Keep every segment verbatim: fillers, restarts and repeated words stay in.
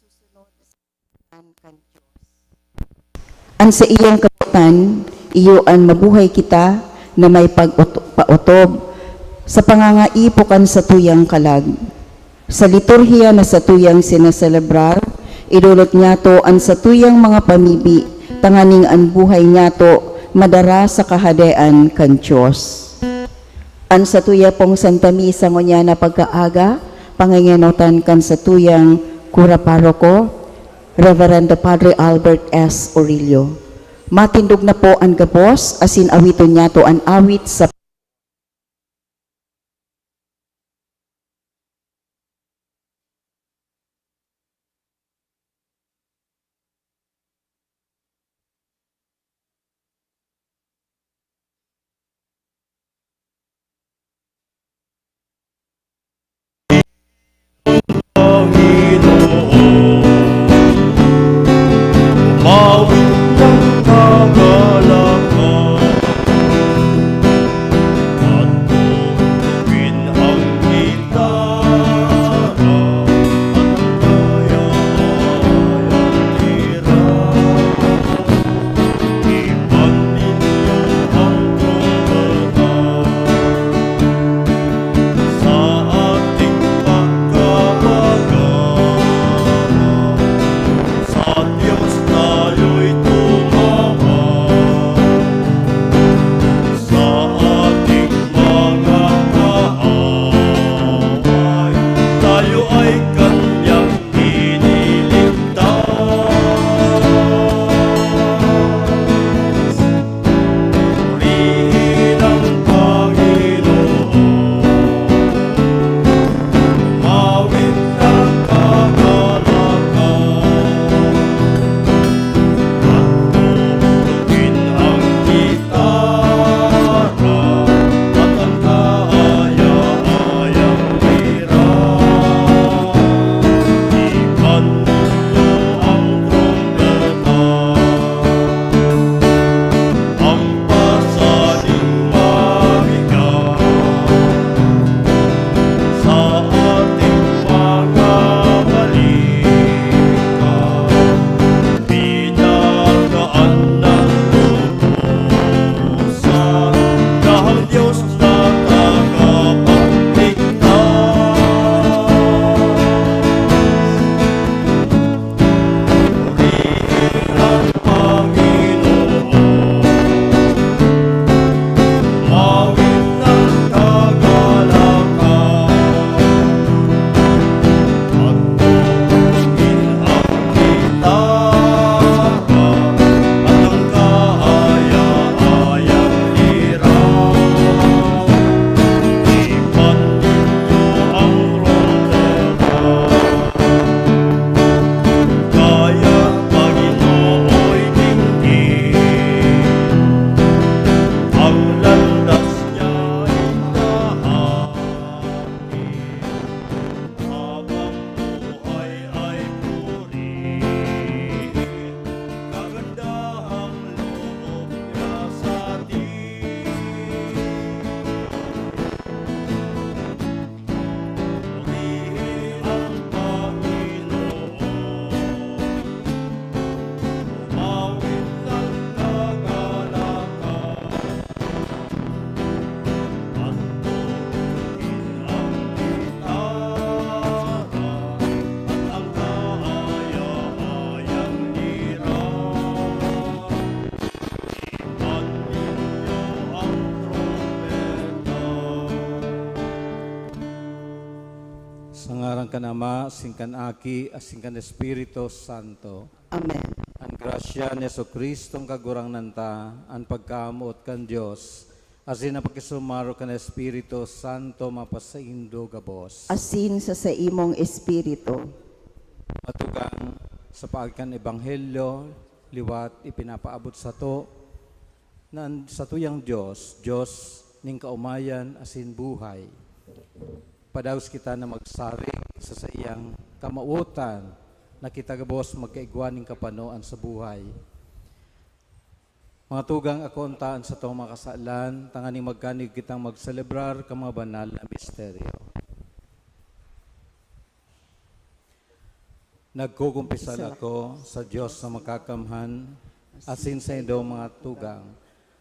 susunod sa kan Dios. An saiyang kabotan, iyo an mabuhay kita na may pag-oto-, paotob sa pangangaipo kan satuyang kalag. Sa liturhiya na satuyang sinaselebrar, idolot niyato an satuyang mga pamibi, tanganing an buhay niyato madara sa Kahadean kan Dios. An satuya pong Santa Misa ngunyan na pagkaaga, pangingenotan kan satuyang Kura Paroko, Reverendo Padre Albert S. Orillo. Matindog na po an gabos, asin awiton niyato an awit sa Sa ngaran kan Ama, asin kan Aki, asin kan Espiritu Santo. Amen. An grasya ni Jesu-Cristong Kagurangnan ta, an pagkamoot kan Dios, asin an pakisumaro kan Espiritu Santo mapasaindo gabos. Asin sa saimong espiritu. Matugang sa paagi kan Ebanghelyo, liwat ipinapaabot sato na an satuyang Dios, Dios nin kaomayan asin buhay. Padagos kita na magsarig sa saiyang kamawotan na kita gabos magkaigwa nin kapanoan sa buhay. Mga tugang, akoon ta an satong mga kasalan, tanganing magkanig kitang magselebrar kan mga banal na misteryo. Nagkukumpisal ako sa Dios na Makakamhan asin saindo, mga tugang,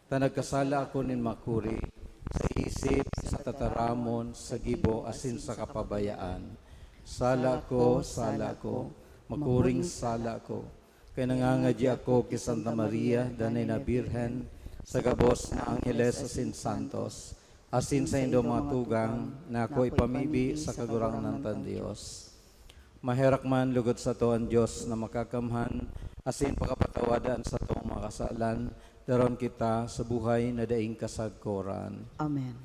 ta nagkasala ako nin makuri, sa isip, sa tataramon, sa gibo, asin sa kapabayaan. Sala ko, sala ko, makuring sala ko. Kaya nangangadya ako ki Santa Maria, danay na Birhen, sa gabos na angheles asin santos, asin saindo, mga tugang, na ako ipamibi sa Kagurangnan tang Dios. Maherak man lugod sato an Dios na Makakamhan, asin pakapatawadan satong mga kasalan, daron kita sa buhay na daing kasagkoran. Amen.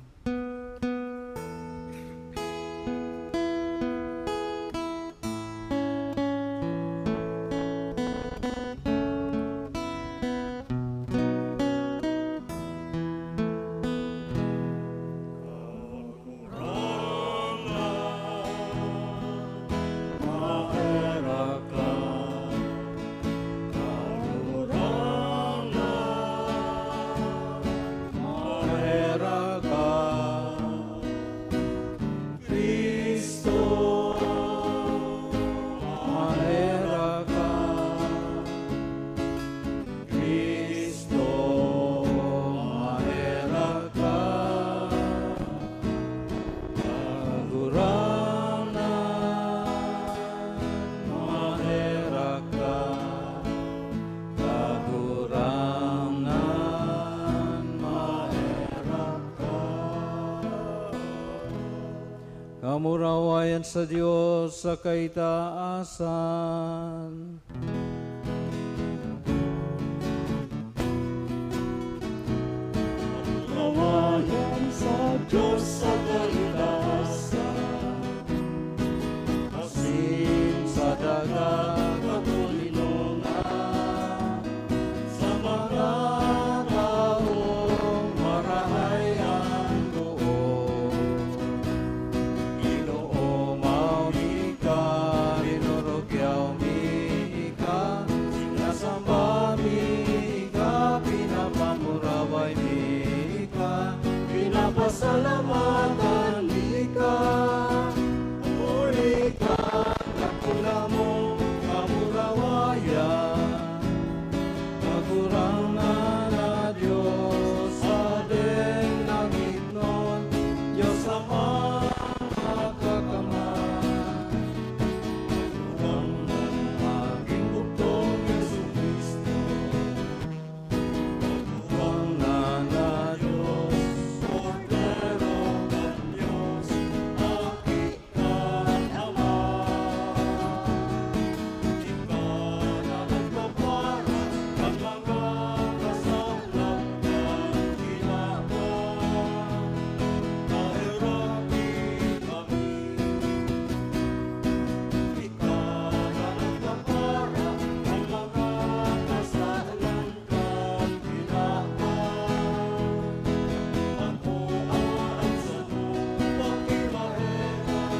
Cristo, maherak ka. Kagurangnan, maherak ka. Kagurangnan, maherak ka. Kamurawayan sa Dios sa kaitaasan. Kamurawayan sa Dios sa kaitaasan, asin sa daga katoninongan, sa mga taong marahay an loob. Ginoo, mayo mi ika, rinurugyaw mi ika, sinasamba mi ika, pinapamuraway mi ika, pinapasalamatan mi ika. Huli kan dakula mong kamurawayan, Kagurangnan na Dios, Hadeng langitnon, Dios Amang Makakamhan, Kagurangnan na nagin bugtong, Jesu-Cristo, Kagurangnan na Dios, Kordero kan Dios, Aki kan Ama. Ika na nagpapara kan mga kasalan kan kinaban. Paheraki kami. Ika na nagpapara kan mga kasalan kan kinaban. Akoa an samo pakimaherak.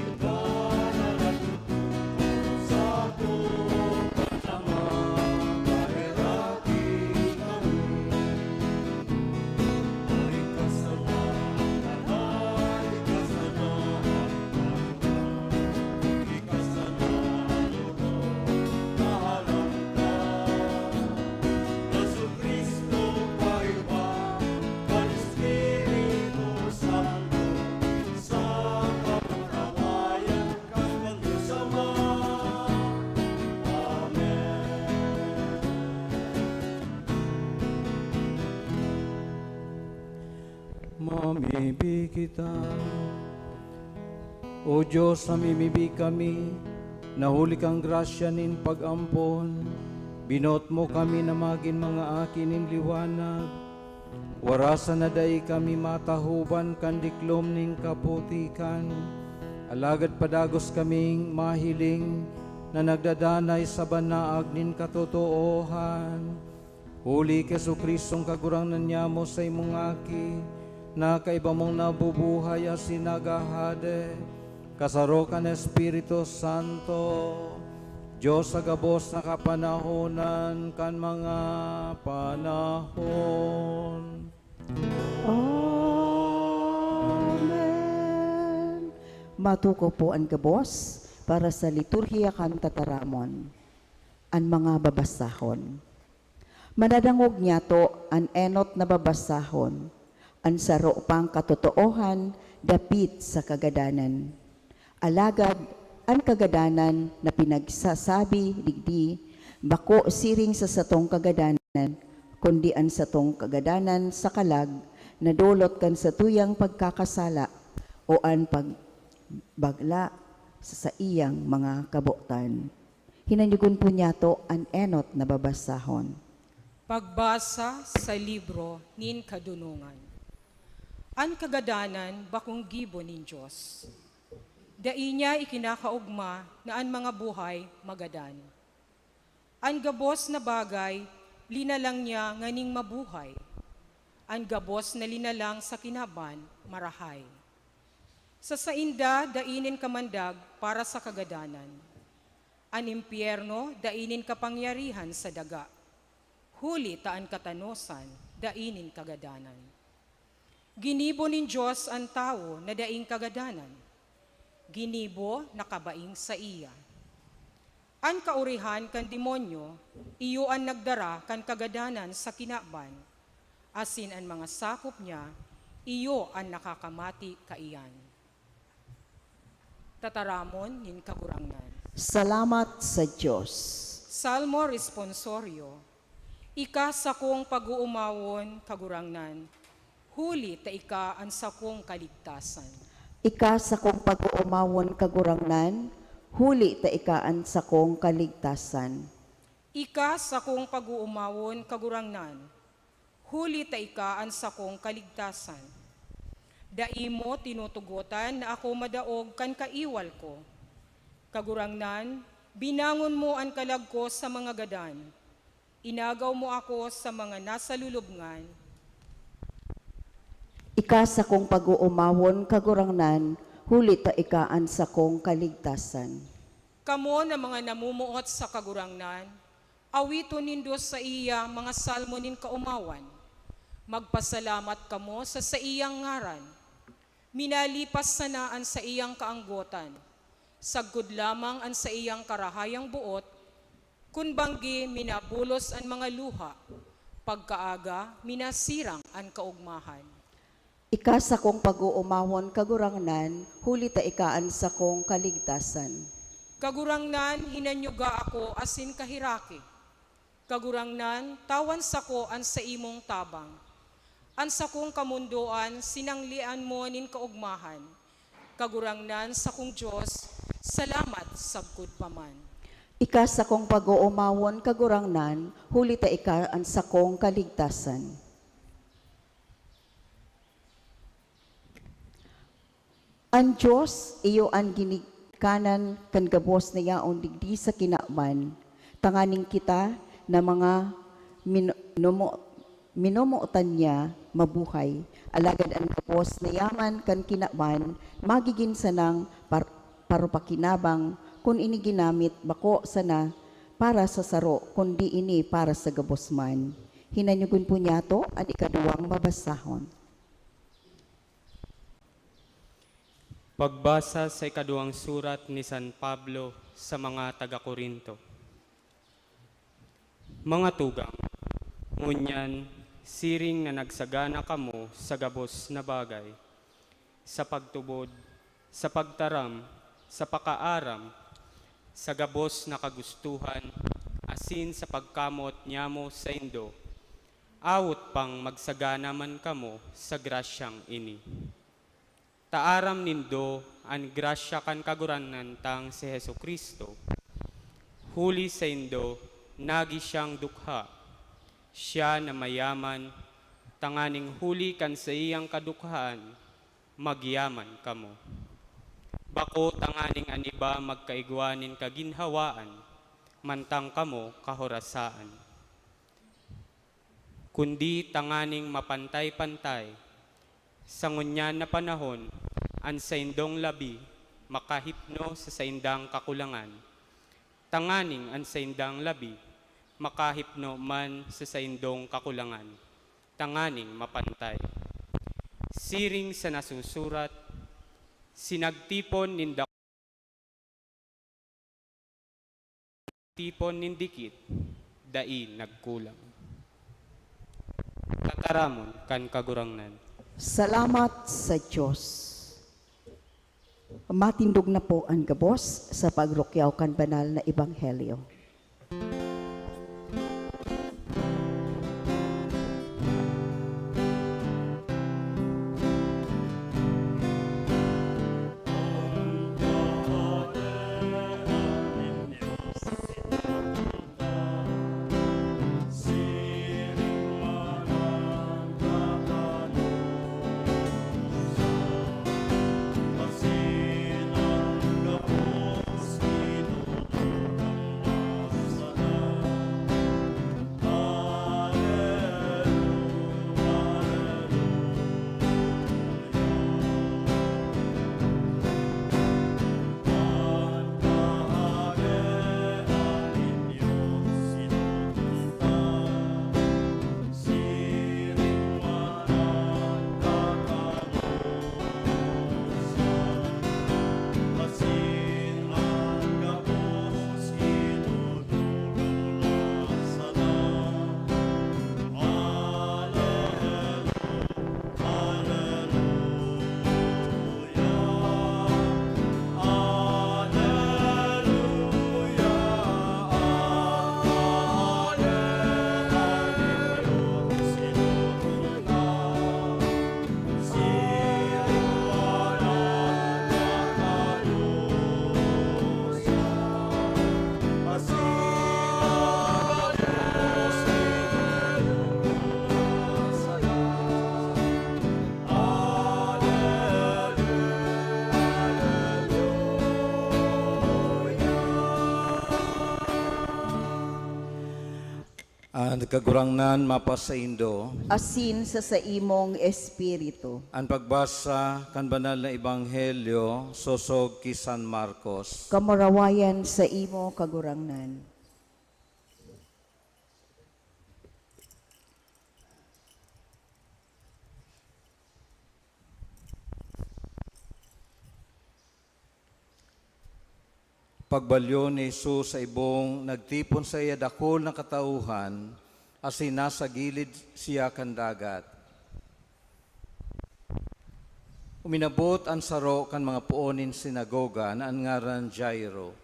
Ika na nagtutugon sato kan Ama, paheraki kami. Ari ka sana, ari ka sana, Mamibi kita. O Dios, namimibi kami, na huli kan grasya nin pag-ampon, binoot mo kami na magin mga aki nin liwanag. Warasan na dai kami matahoban kan diklom nin kaputikan, alagad padagos kaming mahiling na nagdadanay sa banaag nin katotoohan. Huli ki Jesu-Cristong Kagurangnan nyamo, saimong Aki, na kaiba mong nabubuhay asin naghahade, kasaro kan Espiritu Santo, Dios sa gabos na kapanahonan kan mga panahon. Amen. Matukaw po an gabos. Para sa liturhiya kan tataramon, an mga babasahon. Manadangog niyato an enot na babasahon, an saro pang katotoohan dapit sa kagadanan. Alagad an kagadanan na pinagsasabi digdi, bako siring sa satong kagadanan, kundi an satong kagadanan sa kalag na dulot kan satuyang pagkakasala o an pagbagla sa saiyang mga kabotan. Hinanyogon po niyato an enot na babasahon. Pagbasa sa libro nin Kadunongan. An kagadanan bakong gibo nin Dios. Dai niya ikinakaogma na an mga buhay magadan. An gabos na bagay, linalang niya nganing mabuhay. An gabos na linalang sa kinaban, marahay. Sa sainda, dai nin kamandag para sa kagadanan. An impyerno, dai nin kapangyarihan sa daga. Huli ta an katanosan, dai nin kagadanan. Ginibo nin Dios an tawo na daing kagadanan. Ginibo na kabaing saiya. An kaurihan kan demonyo, iyo an nagdara kan kagadanan sa kinaban, asin an mga sakop niya, iyo an nakakamati kaiyan. Tataramon nin Kagurangnan. Salamat sa Dios. Salmo Responsorio. Ika sakong pag-oomawon, Kagurangnan, huli ta ika an sakong kaligtasan. Ika sakong pag-oomawon, Kagurangnan, huli ta ika an sakong kaligtasan. Ika sakong pag-oomawon, Kagurangnan, huli ta ika an sakong kaligtasan. Dai mo tinutugotan na ako madaog kan kaiwal ko. Kagurangnan, binangon mo an kalag ko sa mga gadan. Inagaw mo ako sa mga nasa lulubngan. Ika sakong pag-oomawon, Kagurangnan, huli ta ika an sakong kaligtasan. Kamo na mga namumuot sa Kagurangnan, awiton nindo saiya mga salmo nin kaomawan. Magpasalamat kamo sa saiyang ngaran. Minalipas sana an saiyang kaanggotan. Sagkod lamang an saiyang karahayang boot, kun banggi minabulos an mga luha, pagkaaga minasirang an kaogmahan. Ika sakong pag-oomawon, Kagurangnan, huli ta ika an sakong kaligtasan. Kagurangnan, hinanyuga ako asin kaheraki. Kagurangnan, tawan sako an saimong tabang. An sakong kamondoan, sinanglian mo nin kaogmahan. Kagurangnan, sakong Dios, salamat sagkod pa man. Ika sakong pag-oomawon, Kagurangnan, huli ta ika an sakong kaligtasan. An Dios iyo an ginikanan kan gabos na yaon digdi sa kinaban, tanganing kita na mga min-, nomo-, minomotan niya mabuhay. Alagad an gabos na yaman kan kinaban magigin sanang par-, parupakinabang kun ini ginamit bako sana para sa saro, kundi ini para sa gabos man. Hinanyogon po niyato an ikaduwang babasahon. Pagbasa sa ikaduwang surat ni San Pablo sa mga taga Corinto. Mga tugang, ngunyan, siring na nagsagana kamo sa gabos na bagay, sa pagtubod, sa pagtaram, sa pakaaram, sa gabos na kagustuhan, asin sa pagkamoot nyamo saindo, awot pang magsagana man kamo sa grasyang ini. Ta aram nindo an grasya kan Kagurangnan tang si Jesu-Cristo. Huli saindo, nagi siyang dukha. Siya na mayaman, tanganing huli kan saiyang kadukhaan, magyaman kamo. Bako tanganing an iba magkaigwa nin kaginhawaan, mantang kamo kahorasaan. Kundi tanganing mapantay-pantay, sa ngunyan na panahon, an saindong labi makahipno sa saindang kakulangan, tanganing an saindang labi makahipno man sa saindong kakulangan, tanganing mapantay. Siring sa nasusurat, "Sinagtipon nin Tipon nin dikit, dai nagkulang. Tataramon kan Kagurangnan. Salamat sa Dios. Matindog na po an gabos sa pagrukyaw kan banal na ebanghelyo. An Kagurangnan mapasaindo. Asin sa saimong espiritu. An pagbasa kan Banal na Ebanghelyo sosog ki San Marcos. Kamurawayan saimo, Kagurangnan. Pagbalyo ni Jesus sa ibong, nagtipon saiya dakul na katauhan, asin nasa gilid siya kan dagat. Uminabot an saro kan mga poon nin sinagoga na an ngaran Jairo.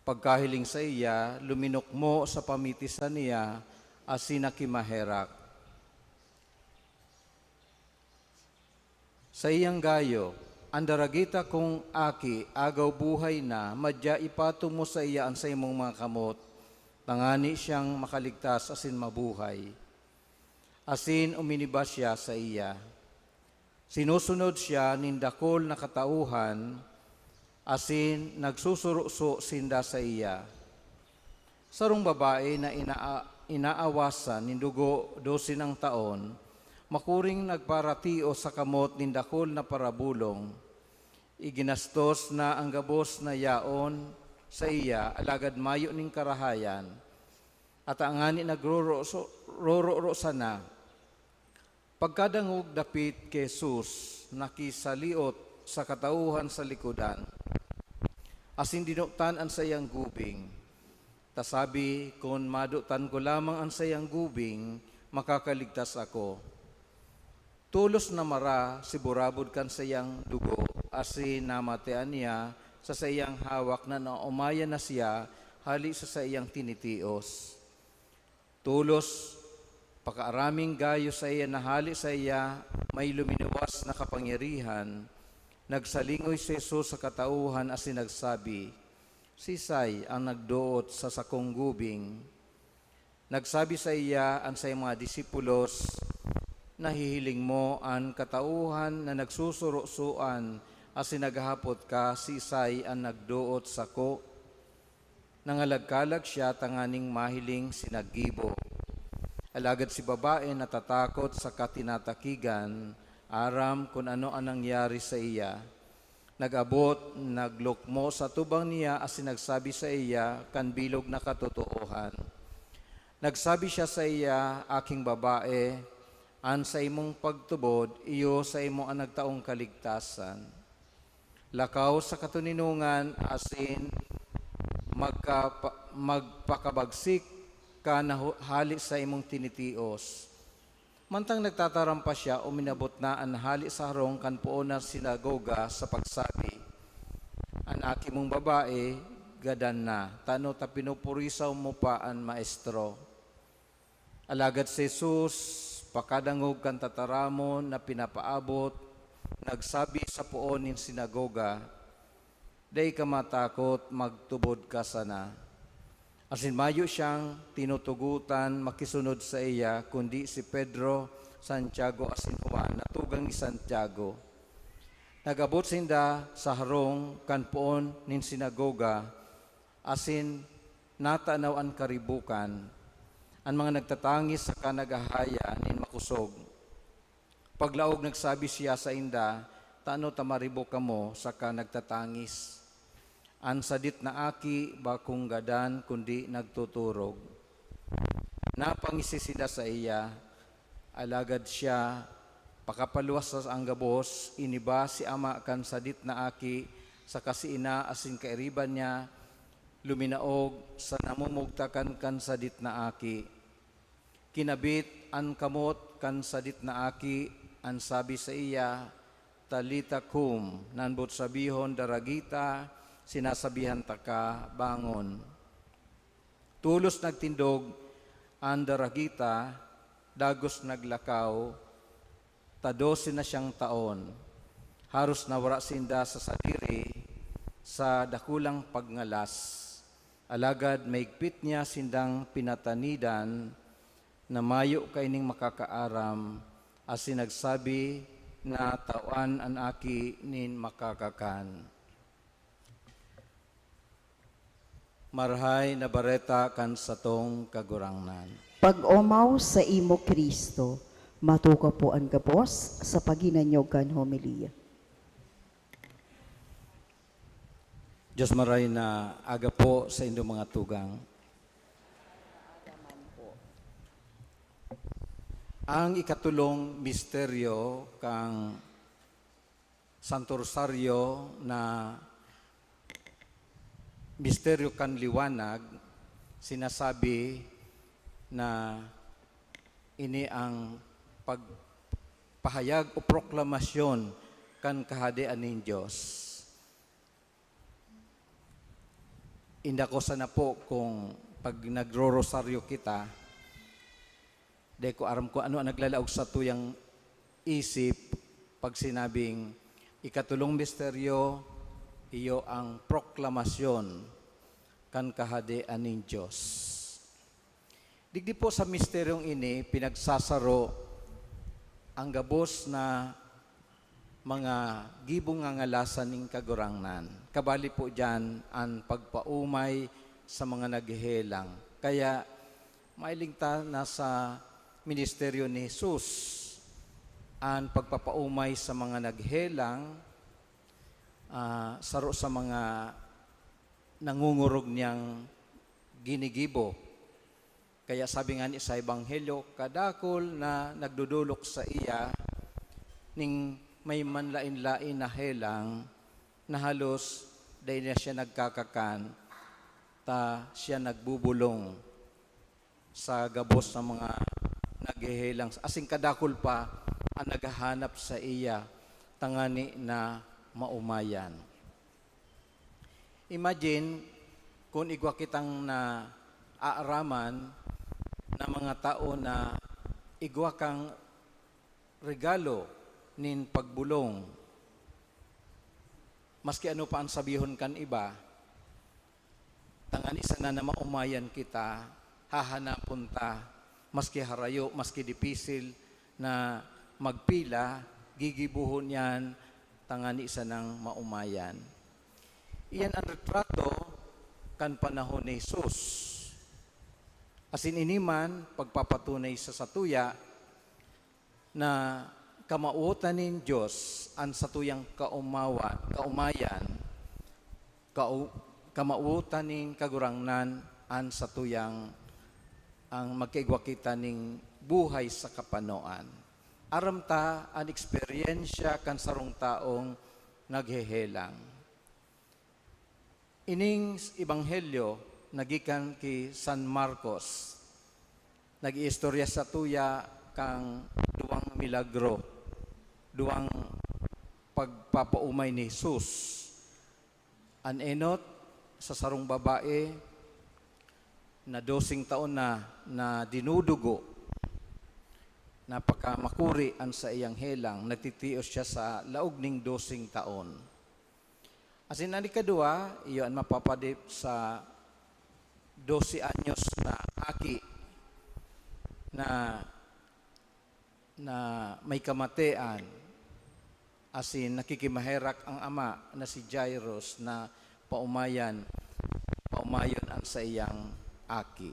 Pagkahiling saiya, luminukmo sa pamitisan niya asin nakimaherak. Saiyang gayo, "An daragita kong aki agaw buhay na, madya ipatong mo saiya an saimong mga kamot, tangani siyang makaligtas asin mabuhay." Asin uminiba siya saiya. Sinusunod siya nin dakul na katauhan, asin nagsusuruso sinda saiya. Sarong babae na inaa-, inaawasan nin dugo dose nang taon, makuring nagparatios sa kamot nin dakul na parabolong. Iginastos na an gabos na yaon saiya, alagad mayo nin karahayan, at tangani nagroro-, so-, roro-ro sana. Pagkadangog dapit ki Jesus, nakisaliot sa katauhan sa likodan, asin dinotan an saiyang gubing, ta sabi, "Kun madotan ko lamang an saiyang gubing, makakaligtas ako." Tolos na mara si burabod kan saiyang dugo, asin namatean niya sa saiyang hawak na naomayan na siya hale sa saiyang tinitios. Tolos, pakaaraming gayo saiya na hale saiya may luminuwas na kapangyarihan, nagsalingoy si Jesus sa katauhan asin nagsabi, "Sisay an nagdoot sa sakong gubing?" Nagsabi saiya an saiyang mga disipulos, "Nahihiling mo an katauhan na nagsusurosoan asin naghahapot ka, 'Sisay an nagdoot sako?'" Nangalagkalag siya tanganing mahiling si naggibo. Alagad si babae natatakot saka tinatakigan, aram kun ano an nangyari saiya. Nag-abot, naglukmo sa atubang niya asin nagsabi saiya kan bilog na katotoohan. Nagsabi siya saiya, "Aking babae, an saimong pagtubod iyo saimo an nagtaong kaligtasan. Lakaw sa katoninongan asin magkapa-, magpakabagsik ka na hu-, hali sa imong tinitios." Mantang nagtataram pa siya, uminabot na an hali sa harong kan poon na sinagoga sa pagsabi, "An aki mong babae gadan na, tano ta pinupurisaw mo pa an Maestro?" Alagad si Jesus, pakadangog kan tataramon na pinapaabot, nagsabi sa poon nin sinagoga, "Dai ka matakot, magtubod ka sana." Asin mayo siyang tinutugotan makisunod saiya, kundi si Pedro, Santiago, asin Juan, na tugang ni Santiago. Nag-abot sinda sa harong kan poon nin sinagoga, asin natanaw an karibokan, an mga nagtatangis saka naghahaya nin makosog. Paglaog, nagsabi siya sainda, "Tano ta maribok kamo saka nagtatangis? An sadit na aki bakong gadan, kundi nagtuturog." Napangisi sinda saiya, alagad siya, pakapaluwas sa anggabos, iniba si ama kan sadit na aki, saka si ina asin kairiba niya luminaog sa namumugtakan kan sadit na aki. Kinabit an kamot kan sadit na aki, an sabi saiya, "Talita cum," na an boot sabihon, "Daragita, sinasabihan taka, bangon." Tolos nagtindog an daragita, dagos naglakaw, ta dose na siyang taon. Haros nawara sinda sa sadiri sa dakulang pagngalas. Alagad mahigpit niya sindang pinatanidan na mayo kaining makakaaram, asin nagsabi na tawan an aki nin makakakan. Marahay na Bareta kan satong Kagurangnan. Pag-omaw saimo, Cristo. Matukaw po an gabos sa paghinanyog kan homilya. Diyos maray na aga po sa indo mga tugang. Ang ikatulong misteryo kan Santo Rosario na misteryo kan liwanag, sinasabi na ini ang pagpahayag o proklamasyon kan Kahadean nin Dios. Inda ko sana po kung pag nagro-rosaryo kita, di ko aram kung ano ang naglalaog sa tuyang isip pag sinabing, "Ikatulong misteryo, iyo ang proklamasyon kan Kahadean nin Dios." Digdi po sa misteryong ini, pinagsasaro ang gabos na mga gibong ngangalasan nin Kagurangnan. Kabali po diyan an pagpaomay sa mga naghehelang. Kaya, mahiling ta na sa ministeryo ni Jesus, an pagpapaomay sa mga naghelang, ah, saro sa mga nangungurog niyang ginigibo. Kaya sabi nga ni sa Ebanghelyo, kadakul na nagdodolok saiya ning may manlaen-laen na helang na halos dai na siya nagkakakan, ta siya nagbubulong sa gabos na mga naghehelang. Asin kadakul pa an naghahanap saiya tangani na maomayan. Imagine kun igwa kitang naaaraman na mga tao na igwa kang regalo nin pagbolong. Maski ano pa an sabihon kan iba, tangani sana na maomayan kita, hahanapon ta, maski harayo, maski dipisil na magpila, gigibohon iyan tangani sanang maomayan. Iyan an retrato kan panahon ni Jesus. Asin ini man pagpapatunay sa satuya na kamawotan nin Dios an satuyang kaumawa-, kaomayan, kau-, kamawotan nin Kagurangnan an satuyang, ang magkaigwa kita nin buhay sa kapanoan. Aram ta an eksperyensya kan sarong taong naghehelang. Ining ebanghelyo, nagikan ki San Marcos. Nag-iistorya sa tuya kang duwang milagro, duwang pagpapaumay ni Jesus. An enot, sa sarong babae na doseng taon na, na dinudugo, napakamakuri an saiyang helang, nagtitios siya sa laog ning doseng taon. Asin an ikaduwa, iyo an mapapadip sa dose anyos na aki na, na may kamatian, asin nakikimaherak ang ama na si Jairus na paumayan, paumayon an saiyang aki.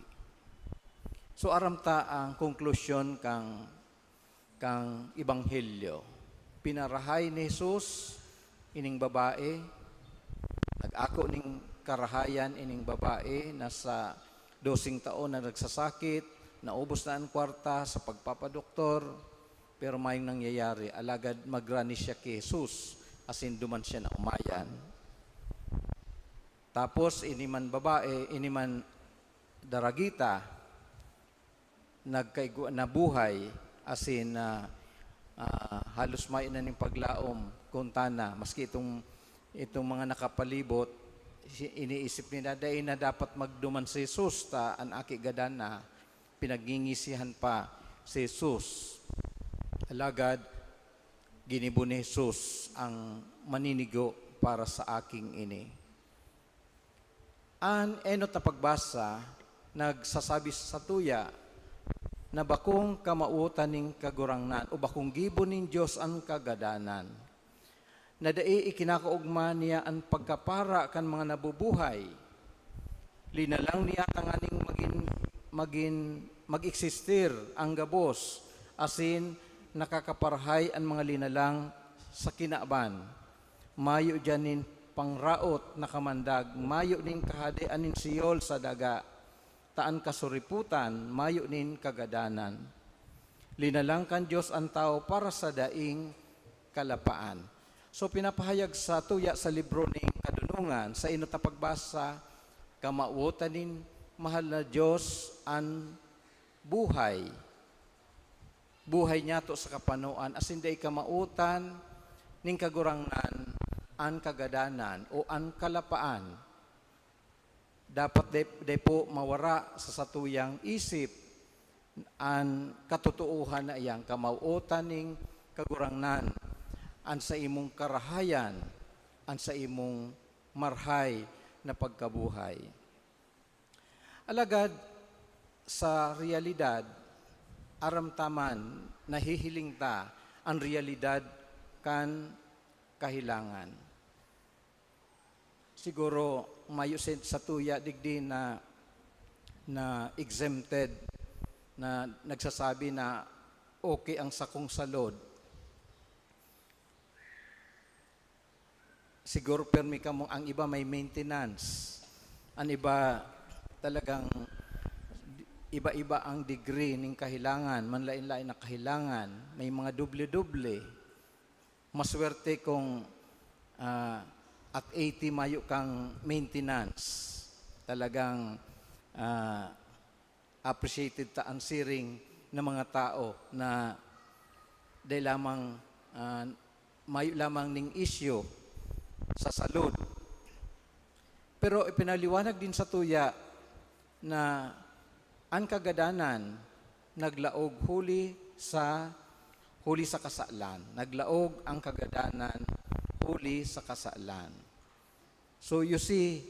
So, aram ta ang konklusyon kang, kang ebanghelyo. Pinarahay ni Jesus ining babae, nag-ako ning karahayan ining babae na sa doseng taon na nagsasakit, naubos na an kwarta sa pagpapadoktor, pero mayong nangyayari, alagad magrani siya ki Jesus, asin duman siya naumayan. Tapos, ini man babae, ini man daragita, nagkaigwa, nabuhay, asin, ah, ah, halos mayo na ning paglaom, kuntana, maski itong, itong mga nakapalibot, si-, iniisip nila, dai na dapat magduman si Jesus, ta an aki gadan na, pinagngingisehan pa si Jesus. Alagad, ginibo ni Jesus ang maninigo para sa aking ini. An enot na pagbasa nagsasabi sa tuya na bakong kamawotan nin Kagurangnan o bakong gibo nin Dios an kagadanan, na dai ikinakaogma niya an pagkapara kan mga nabubuhay. Linalang niya tanganing magin, magin, mag-eksistir ang gabos, asin nakakaparahay an mga linalang sa kinaban. Mayo diyan nin pangraot na kamandag, mayo nin kahadian nin Sheol sa daga, ta an kasuripotan mayo nin kagadanan. Linalang kan Dios an tawo para sa daing kalapaan. So, pinapahayag sa tuya sa libro ning Kadonongan, sa enot na pagbasa, kamawotan nin mahal na Dios an buhay. Buhay niyato sa kapanoan, asin dai kamawotan nin Kagurangnan an kagadanan o an kalapaan. Dapat dai, dai po mawara sa satuyang isip an katotoohan na iyang kamawotan nin Kagurangnan, an saimong karahayan, an saimong marhay na pagkabuhay. Alagad, sa realidad, aram ta man, nahihiling ta an realidad kan kahilangan. Siguro, mayo si, sa tuya digdi na, na exempted, na nagsasabi na okay ang sakong salud. Siguro, permi kamo, ang iba may maintenance. Ang iba, talagang iba-iba ang degree ning kahilangan, manlain-lain na kahilangan. May mga doble-doble. Maswerte kung, ah, at eighty mayo kang maintenance. Talagang, ah, appreciated ta an siring na mga tao na dai lamang, ah, mayo lamang ning isyu sa salud. Pero ipinaliwanag din sa tuya na an kagadanan naglaog huli sa, huli sa kasalan. Naglaog ang kagadanan huli sa kasalan. So, you see,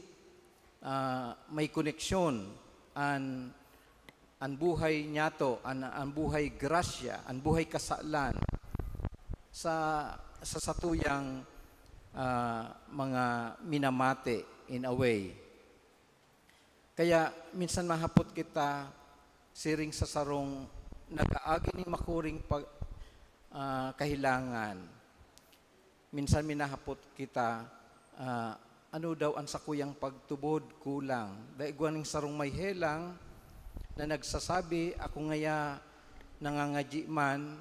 ah, may koneksyon an, an buhay niyato, an, an buhay grasya, an buhay kasalan sa, sa satuyang, ah, mga minamati in a way. Kaya minsan mahapot kita siring sa sarong nag-aagi nin makuring pag-, ah, kahilangan. Minsan minahapot kita, ah, "Ano daw an sakuyang pagtubod kulang?" Dai igwa nin sarong may helang na nagsasabi, "Ako ngaya nangangadyi man,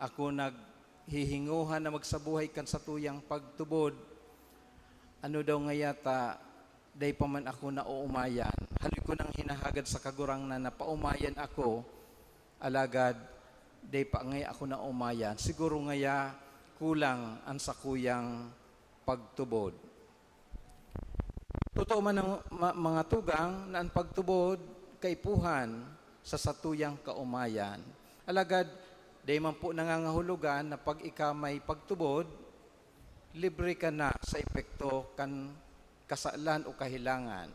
ako naghihingohan na magsabuhay kan satuyang pagtubod. Ano daw ngaya ta Dai pa man ako naoomayan. Haloy ko nang hinahagad sa Kagurangnan na paomayan ako, alagad dai pa ngaya ako naomayan. Siguro ngaya kulang an sakuyang pagtubod. Totoo man ang ma-, mga tugang na an pagtubod kaipuhan sa satuyang kaomayan. Alagad, dai man po nangangahulugan na pag ika may pagtubod, libre ka na sa epekto kan kasalan o kahelangan.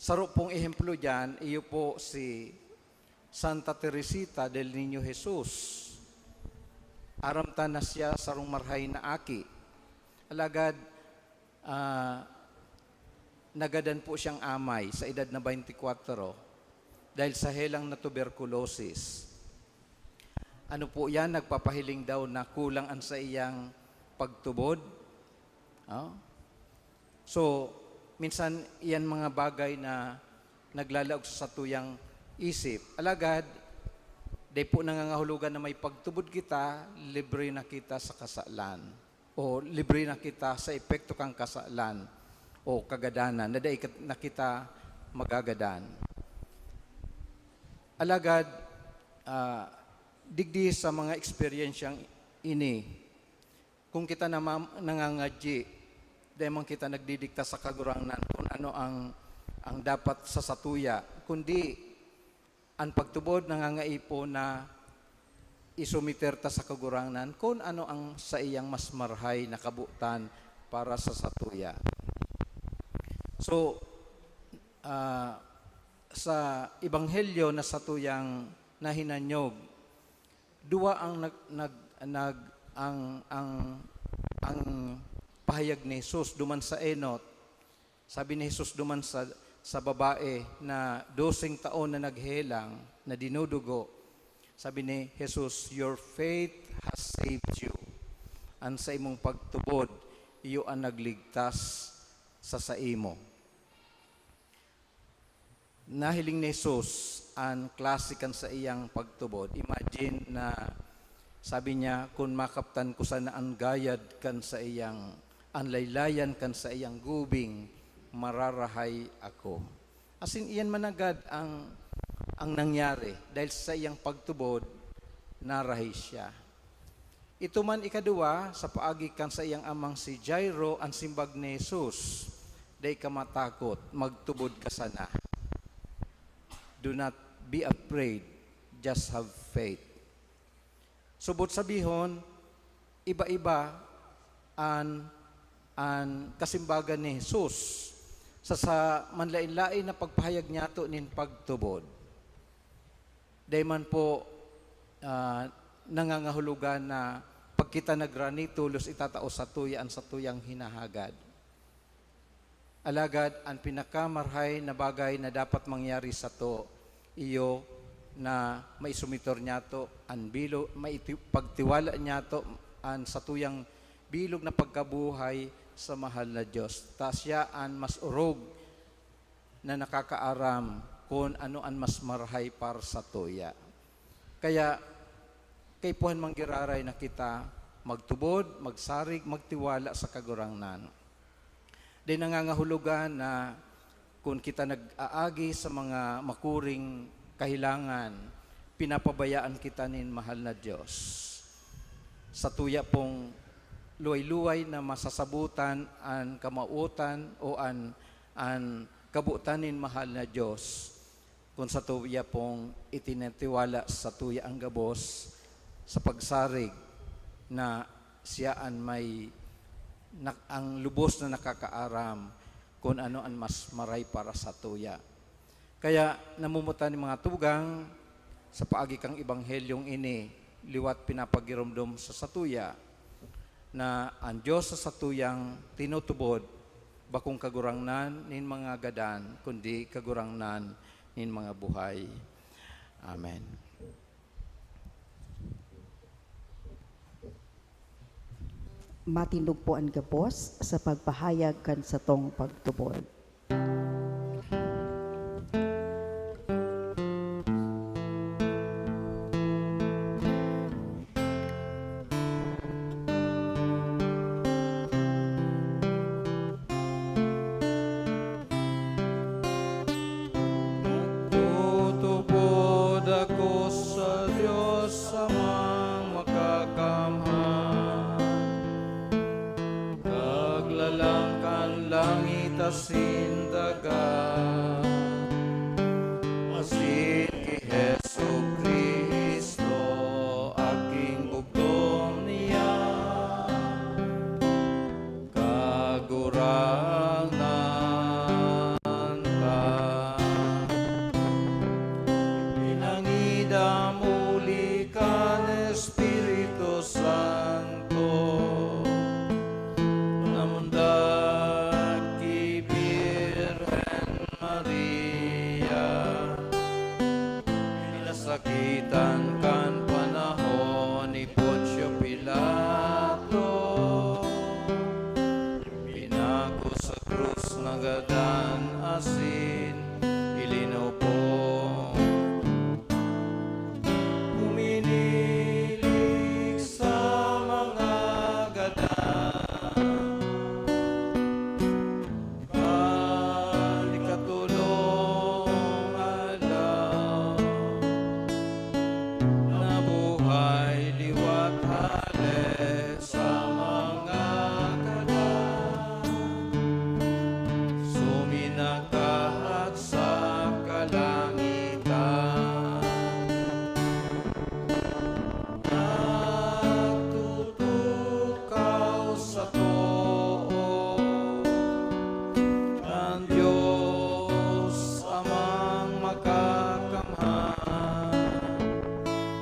Saro pong ehemplo diyan, iyo po si Santa Teresita del Niño Jesus. Aram ta na siya sarong marhay na aki. Alagad, ah, nagadan po siyang amay sa edad na twenty-four dahil sa helang na tuberculosis. Ano po yan? Nagpapahiling daw na kulang an saiyang pagtubod. Oh? So, minsan, iyan mga bagay na naglalaog sa satuyang isip. Alagad, dai po nangangahulugan na may pagtubod kita, libre na kita sa kasalan. O libre na kita sa epekto kan kasalan o kagadanan, na dai kat-, na kita magagadan. Alagad, ah, digdi sa mga eksperyensyang ini, kung kita nama-, nangangadyi, dai man kita nagdidikta sa Kagurangnan kung ano ang, ang dapat sa satuya, kundi an pagtubod nangangaipo na isumiter ta sa Kagurangnan kung ano ang saiyang mas marhay na kabotan para sa satuya. So, ah, sa ebanghelyo na satuyang nahinanyog, duwa ang nag-, nag-, nag-, ang, ang, ang pahayag ni Jesus duman sa enot. Sabi ni Jesus duman sa, sa babae na doseng taon na naghelang, na dinudugo, sabi ni Jesus, "Your faith has saved you." An saimong pagtubod, iyo an nagligtas sa saimo. Nahiling ni Jesus an klase kan saiyang pagtubod. Imagine na sabi niya, "Kun makaptan ko sana an gayad kan saiyang, an laylayan kan saiyang gubing, mararahay ako." As in, iyan managad ang, ang nangyari. Dahil sa saiyang pagtubod, narahay siya. Ito man ikaduwa, sa paagi kan saiyang amang si Jairo, an simbag ni Jesus, "Dai ka matakot, magtubod ka sana. Do not be afraid, just have faith." Subot sabihon, iba-iba an, an kasimbagan ni Jesus sa, sa manlaen-laen na pagpahayag niyato nin pagtubod. Dai man po, ah, nangangahulugan na pag kita nagrani, tolos itatao satuya an satuyang hinahagad. Alagad an pinakamarahay na bagay na dapat mangyari sato, iyo na maisumiter niyato an bilo-, maiti-, pagtiwala niyato an satuyang bilog na pagkabuhay sa mahal na Dios. Ta siya an mas orog na nakakaaram kun ano an mas marahay para satuya. Kaya, kaipuhan man giraray na kita magtubod, magsarig, magtiwala sa Kagurangnan. Dai nangangahulugan na kun kita nag-aagi sa mga makuring kahelangan, pinapabayaan kita nin mahal na Dios. Satuya pong luway-luway na masasabotan an kamawotan o an, an kabotan nin mahal na Dios, kun satuya pong itinitiwala satuya an gabos sa pagsarig na siya an may, na, ang lubos na nakakaaram kun ano an mas maray para satuya. Kaya namumutan nin mga tugang sa paagi kan ebanghelyong ini, liwat pinapagiromdom sa satuya na an Dios sa satuyang tinutubod bakong Kagurangnan nin mga gadan, kundi Kagurangnan nin mga buhay. Amen. Matindog po an gabos sa pagpahayag kan satong pagtubod. Pilato, pinako sa krus, nagadan asin ilinupong. Uminilig sa mga gadan. Kan ikatolong aldaw, nabuhay liwat hale sa mga gadan. Suminakahat sa kalangitan. Nagtutukaw sa too kan Dios Amang Makakamhan,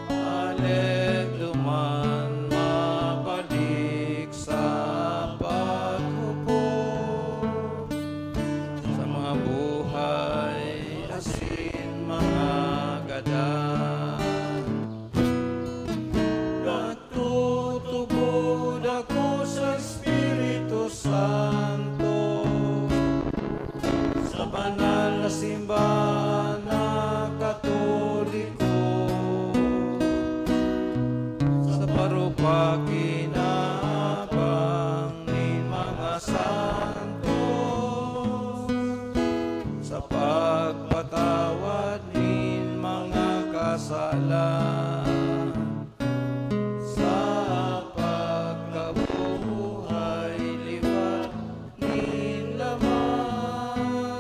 aled duman mabalik sa paghukom sa mga buhay asin mga gadan. Nagtutubod ako sa Espiritu Santo, sa banal na simbahan na Katoliko, sa paropakinabang nin mga santos, sa pagpatawad nin mga kasalan, sa pagkabuhay liwat nin laman,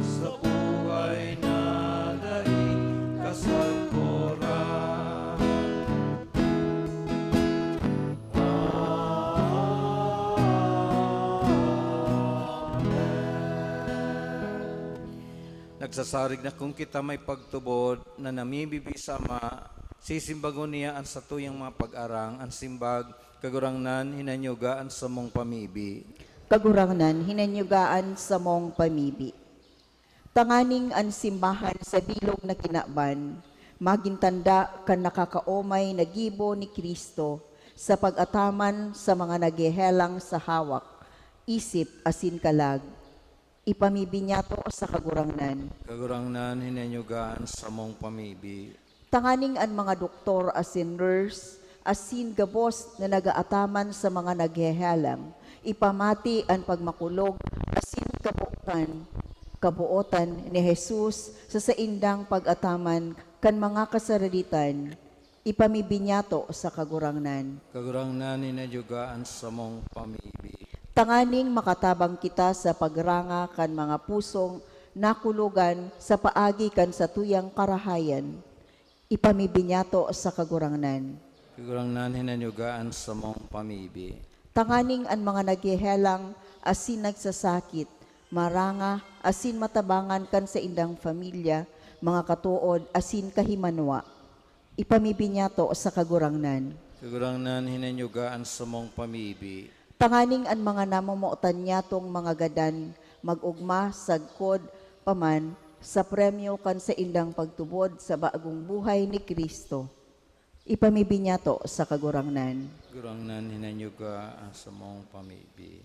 sa buhay na daing kasagkoran. Amen. Nagsasarig na kun kita may pagtubod na namibibi sa Ama, sisimbagon niya an satuyang mga pag-arang, an simbag, Kagurangnan, hinanyuga an samong pamibi. Kagurangnan, hinanyuga an samong pamibi. Tanganing an simbahan sa bilog na kinaban magin tanda kan nakakaomay na gibo ni Cristo sa pag-ataman sa mga naghehelang sa hawak, isip asin kalag. Ipamibi niyato sa Kagurangnan. Kagurangnan, hinanyuga an samong pamibi. Tanganing an mga doktor asin nurse asin gabos na nag-aataman sa mga naghehelang, ipamati an pagmakulog asin kabuotan, kabuotan ni Jesus sa saindang pag-ataman kan mga kasaraditan, ipamibi niyato sa Kagurangnan. Kagurangnan, hinanyuga an samong pamibi. Tanganing makatabang kita sa pagranga kan mga pusong nakulogan sa paagi kan satuyang karahayan, ipamibi niyato sa Kagurangnan. Kagurangnan, hinanyuga an samong pamibi. Tanganing an mga naghehelang asin nagsasakit, maranga asin matabangan kan saindang pamilya, mga katood asin kahimanwa, ipamibi niyato sa Kagurangnan. Kagurangnan, hinanyuga an samong pamibi. Tanganing an mga namomotan niyatong mga gadan mag-ogma sagkod pa man sa premyo kan saindang pagtubod sa bagong buhay ni Cristo, ipamibi niyato sa Kagurangnan. Kagurangnan, hinanyuga an samong pamibi.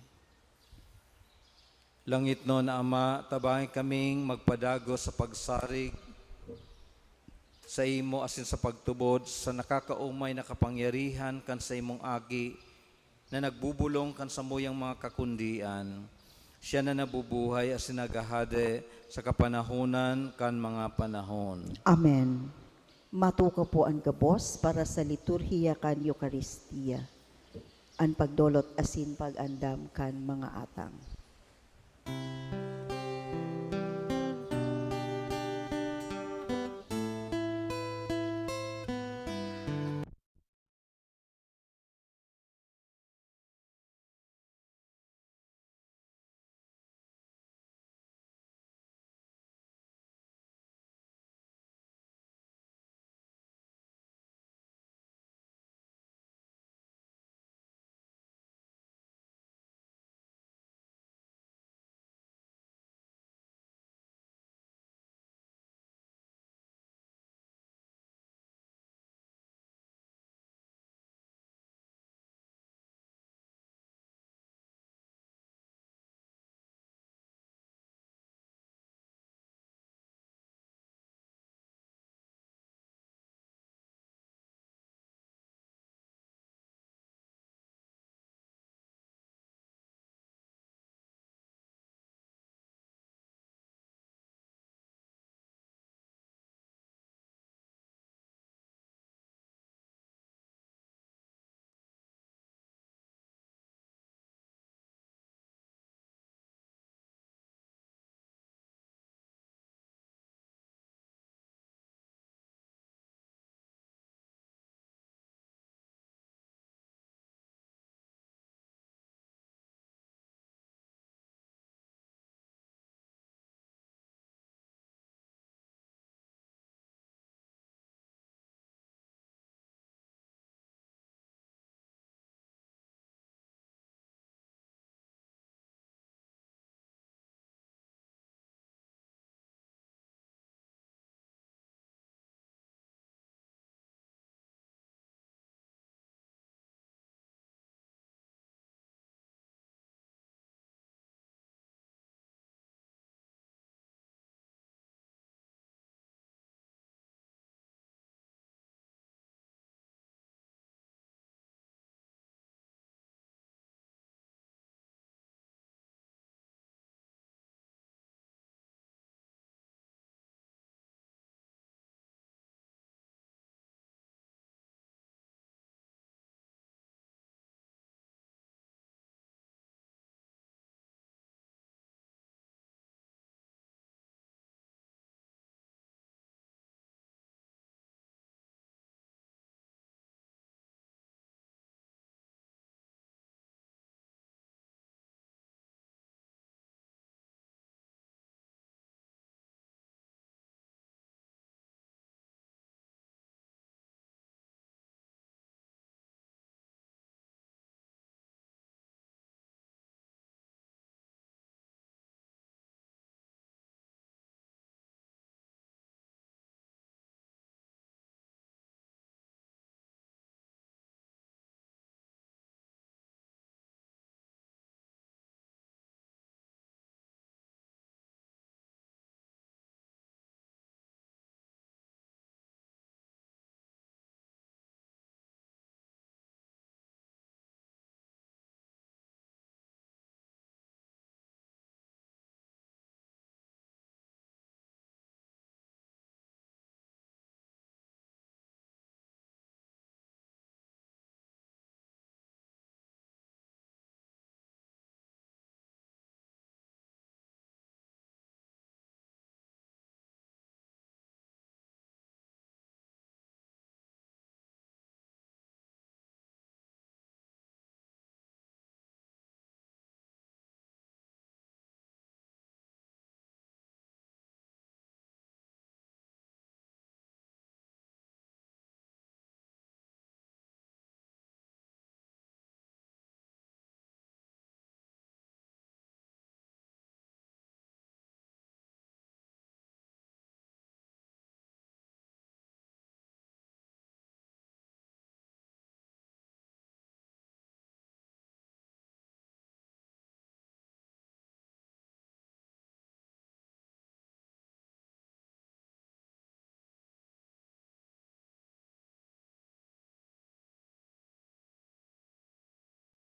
Langitnon na Ama, tabangi kaming magpadagos sa pagsarig saimo asin sa pagtubod sa nakakaomay na kapangyarihan kan saimong Aki na nagbubolong kan samuyang mga kakundian. Siya na nabubuhay asin naghahade sa kapanahonan kan mga panahon. Amen. Matukaw po an gabos para sa liturhiya kan Eukaristia, an pagdolot asin pag-andam kan mga atang.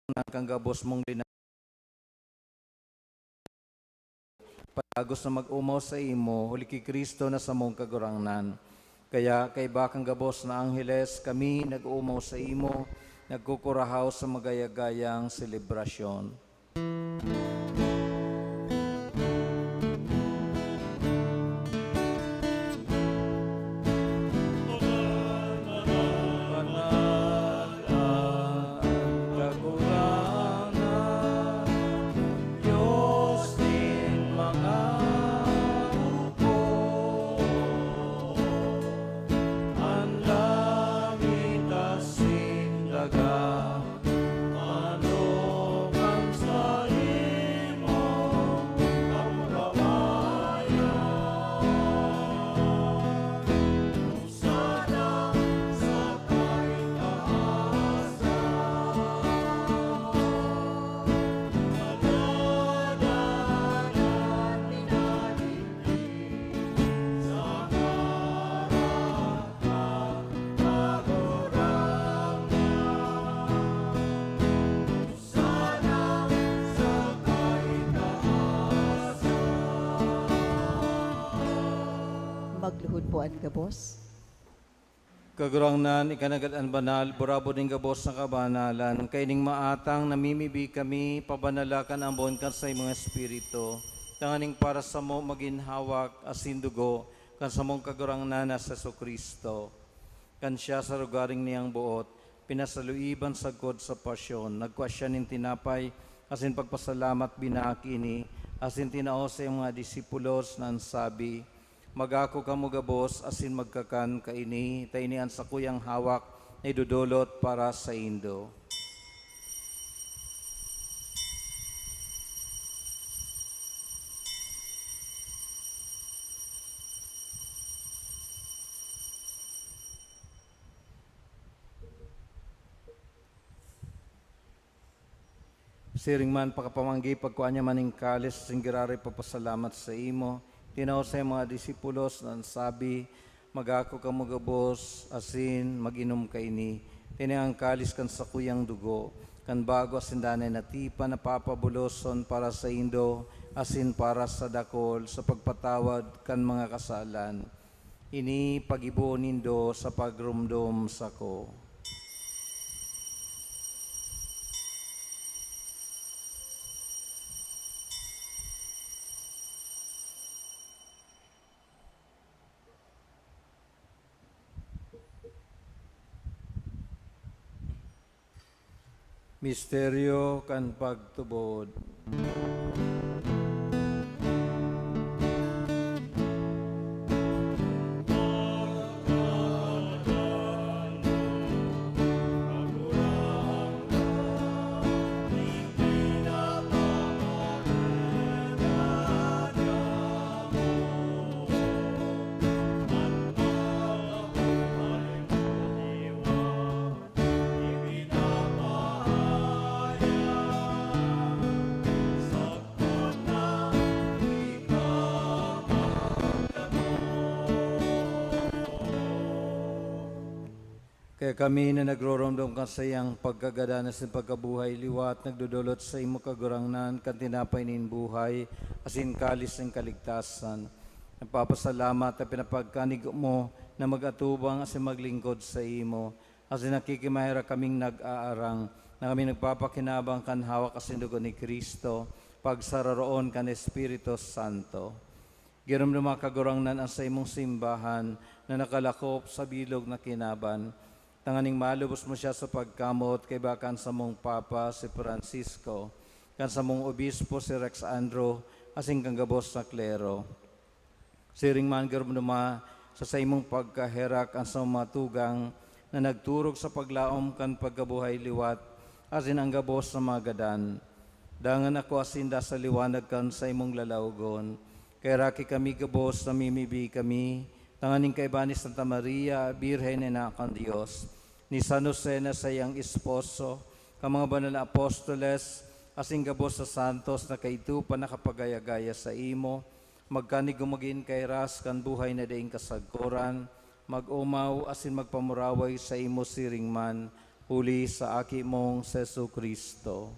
Kagurangnan, kan gabos mong lina-, padagos na mag-omaw saimo, huli ki Cristo na samong Kagurangnan. Kaya, kaiba kan gabos na angheles, kami nag-oomaw saimo, nagkukurahaw sa magaya-gayang selebrasyon. Magluhod po an gabos. Kagurangnan, ika nanggad an banal, burabod nin gabos na kabanalan, kaining maatang namimibi kami, pabanala kan ambon kan saimong Espiritu, tanganing para samo magin hawak asin dugo kan samong Kagurangnan na si Jesu-Cristo. Kan siya sa rogaring niyang boot, pinasaluib an sagkod sa pasyon, nagkua siya nin tinapay, asin pagpasalamat, binaak ini, asin tinao sa iyang mga disipulos na an sabi, "Mag-ako kamo gabos asin magkakan kaini, ta ini an sakuyang hawak na idodolot para saindo." Siring man, pakapamanggi, pagkua niya man nin kalis, asin giraray pagpasalamat saimo, tinao sa iyang mga disipulos na an sabi, "Mag-ako kamo gabos, asin mag-inom kaini. Ini an kalis kan sakuyang dugo, kan bago asin danay na tipan na papabuloson para saindo asin para sa dakul sa pagpatawad kan mga kasalan. Ini paggibohon nindo sa pagromdom sako." Misteryo kan pagtubod. Kaya kami na nagroromdom kan saiyang pagkagadan asin pagkabuhay liwat, nagdodolot saimo, Kagurangnan, kan tinapay nin buhay asin kalis nin kaligtasan. Nagpapasalamat ta pinapagkanigo mo na mag-atubang asin maglingkod saimo. Asin nakikimaherak kaming nag-aarang na kami nagpapakinabang kan hawak asin dugo ni Cristo, pagsararoon kan Espiritu Santo. Giromdoma, Kagurangnan, an saimong simbahan na nakalakop sa bilog na kinaban, tanganing malubos mo siya sa pagkamot kaiba kan samong Papa, si Francisco, kan samong Obispo, si Rex Andro, asin kan gabos na klero. Siring man, giromdoma sa saimong pagkaherak an sa mga tugang na nagturog sa paglaom kan pagkabuhay liwat, asin an gabos na mga gadan. Dangan akua sinda sa liwanag kan saimong lalawogon. Kaheraki kami gabos, namimibi kami, tanganing kaiba ni Santa Maria, Birhen na Ina kan Dios, ni San Jose na saiyang esposo, kan mga banal na apostoles, asin gabos sa santos na kaidto pa nakapagaya-gaya saimo, magkanigo magin kairas kan buhay na daing kasagkoran, mag-omaw asin magpamuraway saimo siring man, Huli sa Aki mong si Jesu-Cristo.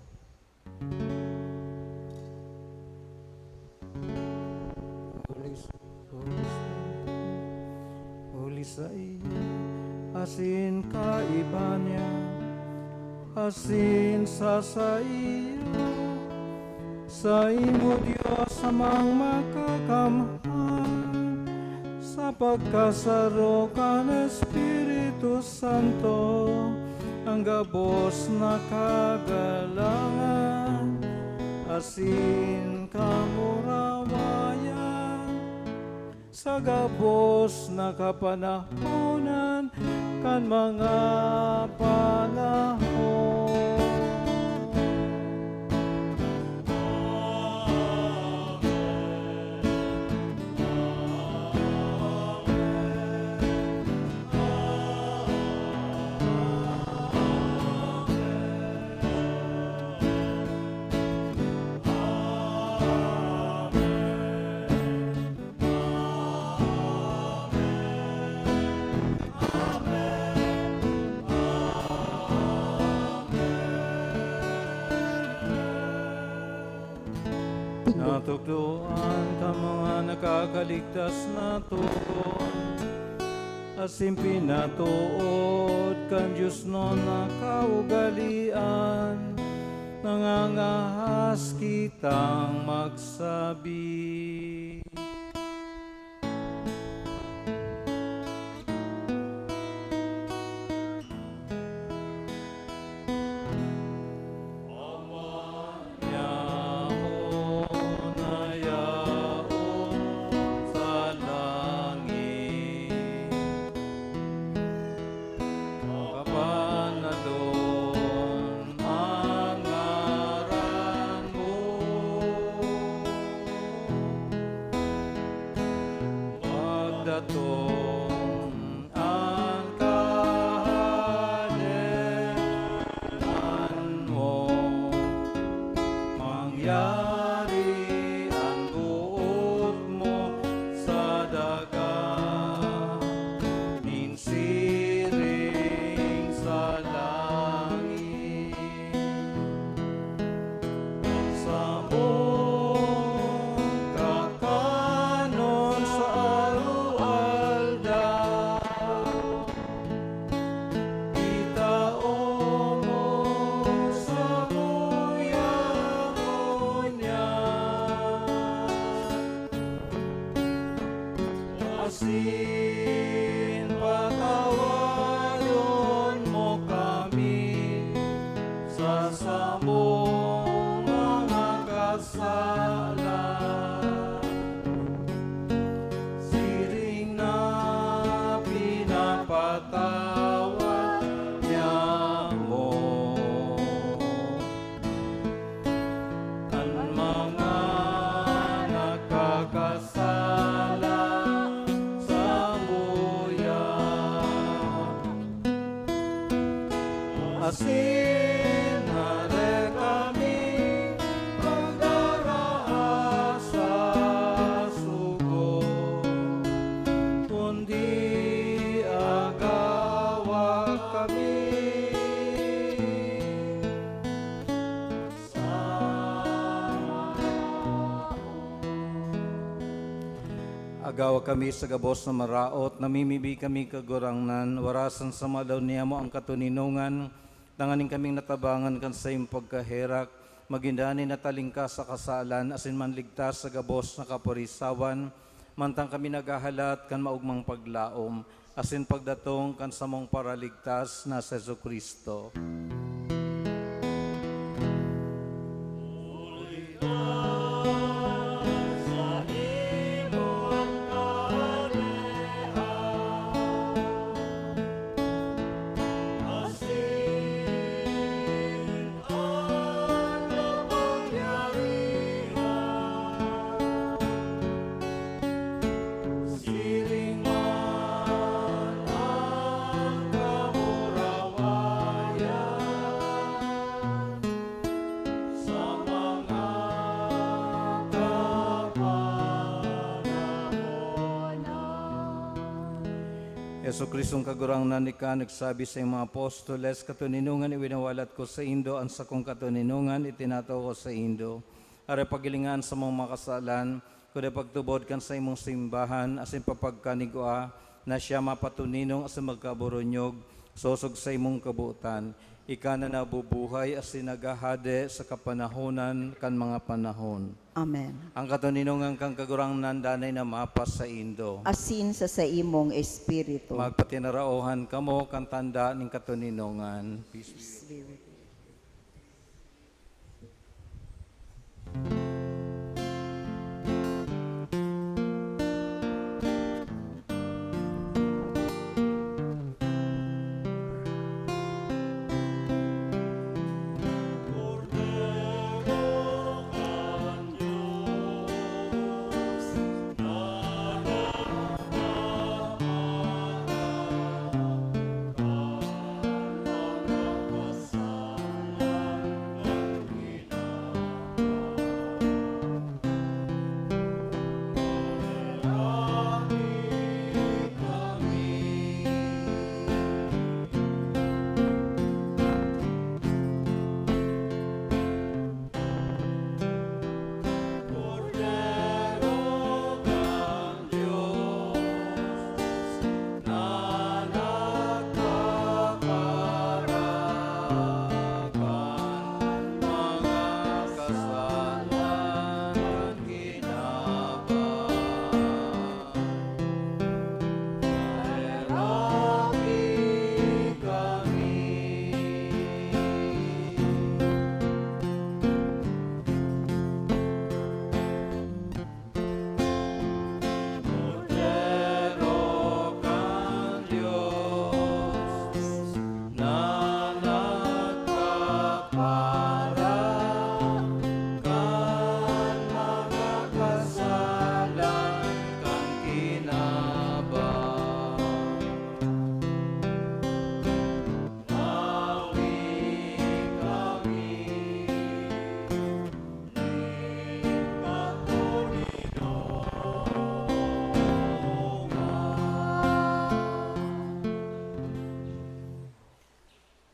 Huli sa, huli sa, huli sa iyo, asin kaiba niya, asin sa saiya, saimo, Dios Amang Makakamhan, sa pagkasaro kan Espiritu Santo, an gabos na kagalangan asin kamurawayan, sa gabos na kapanahonan kan mga panahon. Natukdoan kan mga nakakaligtas na togon, asin pinatood kan diosnon na kaugalean, nangangahas kitang magsabi. Yaon na yaon sa langit, papanadon an ngaran mo. Pagdatong an kahalean mo, mangyari an boot mo sa daga nin siring sa langit. Samong kakanon sa aroaldaw, itao mo samuya ngunyan. Asin patawadon mo kami sa samong mga kasala, siring na pinapatawad niamo an mga nakakasala samuya. Asin hare kami pagdara sa sugo, kundi agawa kami. Agawa kami sa gabos na maraot, namimibi kami, Kagurangnan, warasan sa mga aldaw niyamo an katoninongan, tanganing kaming natabangan kan saiyong pagkaherak, magin danay na talingkas sa kasalan, asin manligtas sa gabos na kaparisawan, mantang kami naghahalat kan maogmang paglaom, asin pagdatong kan samong Paraligtas na si Jesu-Cristo. Siring man an kamurawayan Jesu-Cristong Kagurangnan, ika nagsabi sa imong mga apostoles, "Katoninongan iwinawalat ko saindo, an sakong katoninongan itinatao ko saindo." Aray, paghilinga an samong mga kasalan, kundi pagtubod kan saimong simbahan, asin papagkanigwa na siya mapatoninong asin magkaburunyog, sosog sa imong kabotan. Ika na nabubuhay asin naghahade sa kapanahonan kan mga panahon. Amen. Ang katoninongan kan Kagurangnan danay na mapasaindo. Asin sa saimong espiritu. Magpatinaraohan kamo kan tanda nin katoninongan. Peace be with you.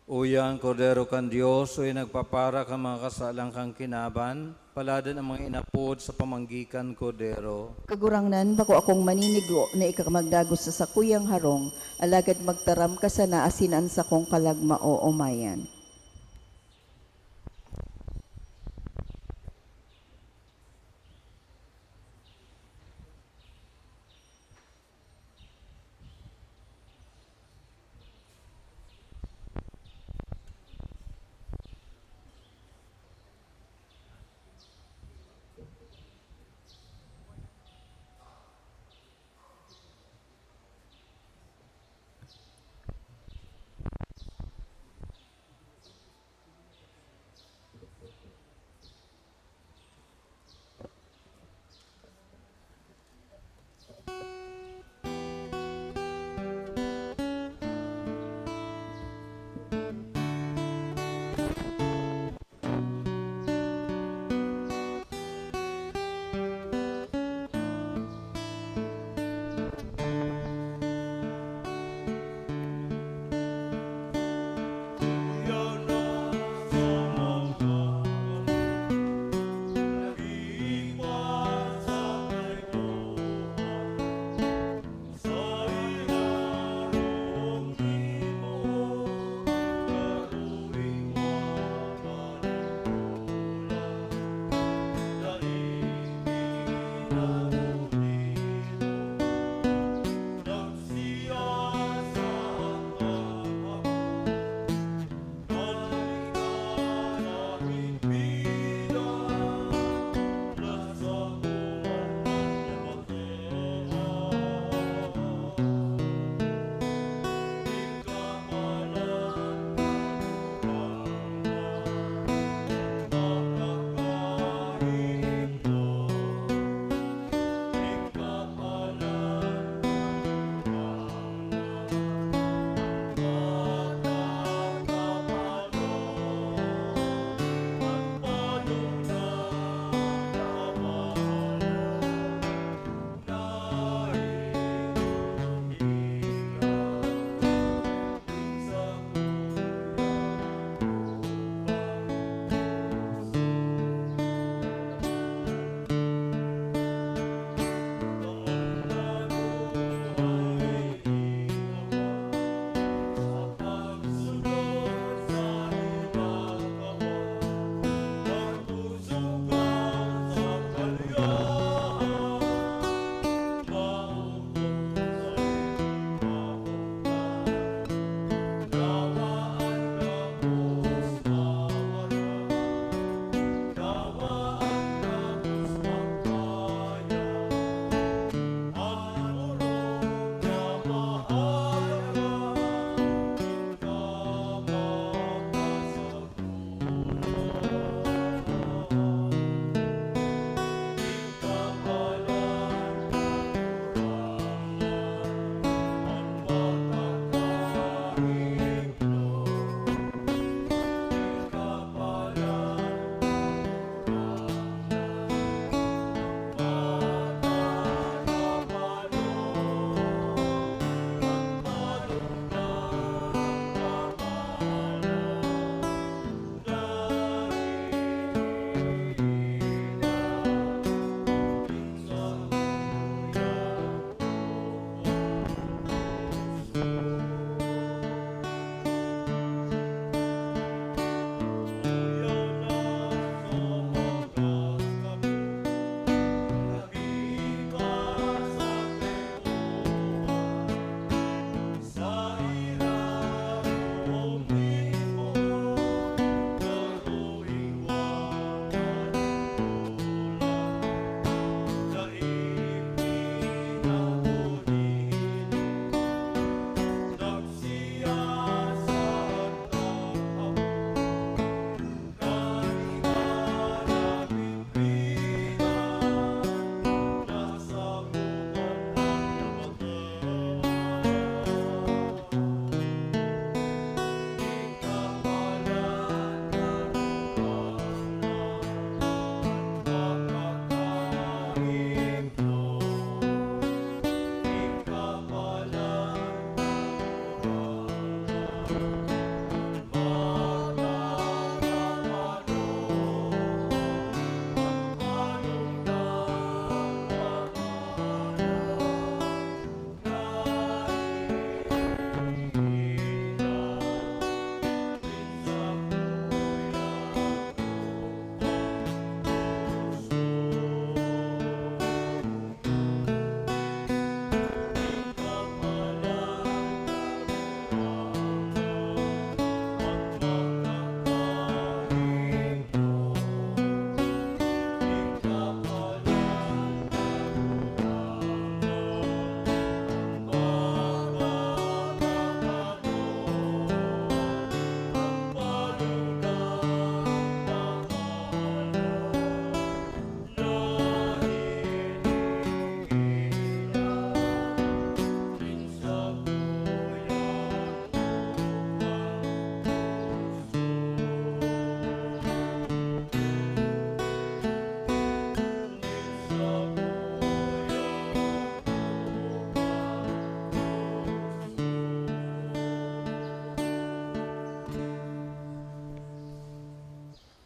Uya an Kordero kan Dios, uya nagpapara kan mga kasalan kan kinaban. Paladan an mga inapod sa pamanggi kan Kordero. Kagurangnan, bako akong maninigo na ika magdagos sa sakuyang harong, alagad magtaram ka sana asin an sakong kalag maoomayan.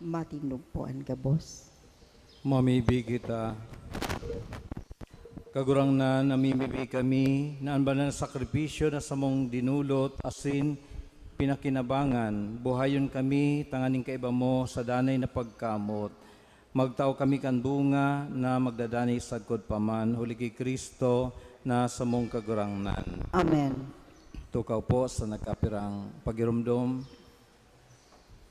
Matindog po an gabos. Mamibi kita. Kagurangnan, namimibi kami na an banal na sakripisyo na samong dinulot asin pinakinabangan, buhayon kami tanganing kaiba mo sa danay na pagkamot. Magtao kami kan bunga na magdadanay sagkod pa man, huli ki Cristo na samong Kagurangnan. Amen. Tukaw po sa nagkapirang pagiromdom.